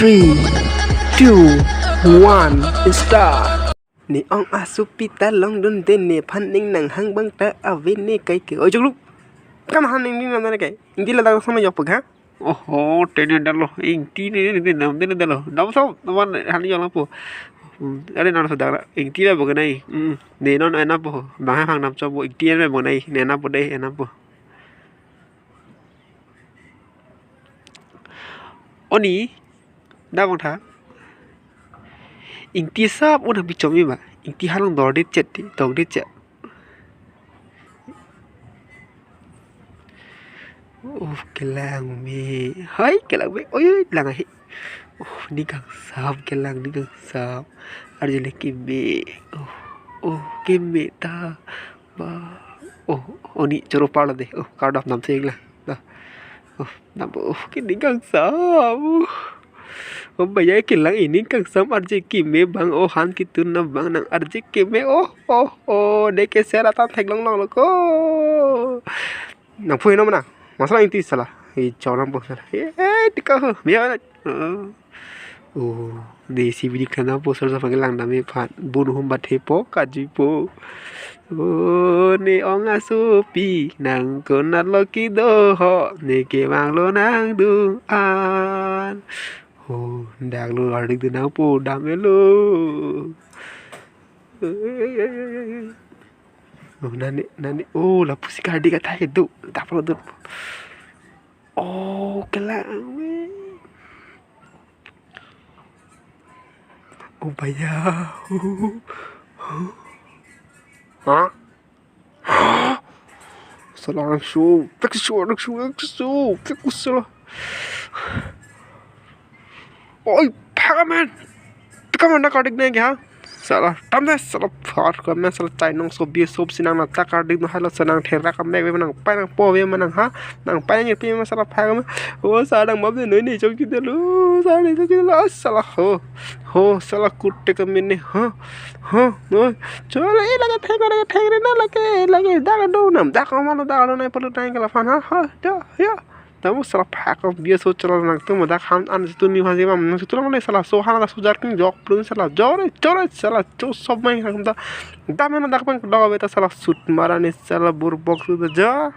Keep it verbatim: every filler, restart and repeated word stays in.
Three, two, one, start. Ne ong asopi ta longdunde, nephan ning nanghang abang ta ave ne kaike. Oi, chuklo. Kam han ning ning namdunde kai. Ingti ladak sama jok pek ha. Oho, tene dalo. Ingti ne ne namdunde dalo. Nam so, naman han jok lapu. Hmm, are nan so dara. Ingti la bok nai. Hmm, ne non enapo. Bang hang nam so bo ingti ne bok nai. Ne enapo dei, enapo. Oni, da bang tha. Ingti sap un habi chomi ba. Ingti halong dor det chet ti, dor det chet. Oh, kelang me. Hai, kelang me. Oi, oi, lang ahi. Oh, ning kangsam kelang, ning kangsam. Arje le keme. Oh, oh, keme ta. Ba. Oh, oni choro parlo de. Oh, kardom nam sing la. Dah. Oh, nam, oh, ke ning kangsam. Oh, baya kelang, ining kangsam arje keme bang. Oh, han kitun na bang nang arje keme. Oh, oh, oh, de ke sera ta theklong longlo ko. Nang phui no mana? Masala ingti sala. He chonam po sala. He, he, tika ho. Mia na. Oh, de si bidi kana po sala sa panglang dame phat. Bun hum bat he po kaji po. Oh, ne ong asopi nang konat lo kido ho. Ne ke bang lo nangdung an. Oh, dak lo ardik de nang po dam lo. Oh, nani, nani. Oh, lapusi kardik athai do. Daplo do. Oh, kelang me. Oh, baya. Hah? Sala arangso. Pek so, arangso, arangso. Pek so. Oi, phak amen. Tika mana kardik nang ha? Sala, tam de, sala phak amen, sala chainong so bi so si nang na ta kardik no halo sa nang therak amek ve nang pai nang po ve nang ha? Nang pai nang pi ma sala phak amen. Oh, sa dang mab de noi ne chok ki de lo. Sa ne chok ki de lo. Ah, sala ho. Ho, sala kut te ka min ne. Ho. Ho. No. Chola e lage thek lage thek re na lage lage dak do nam. Dak ma lo dak do na polo tang kala fan ha. Ha. Ya, ya. Tamu sala phak ko bias ho chala nang tu madak ham an situ ni hasi bam nang situ lang le sala so hana sujar king jok plun sala jore jore sala cho sob mai ham ta. Dam na dak pang dog beta sala sut mara ni sala bur box tu ja.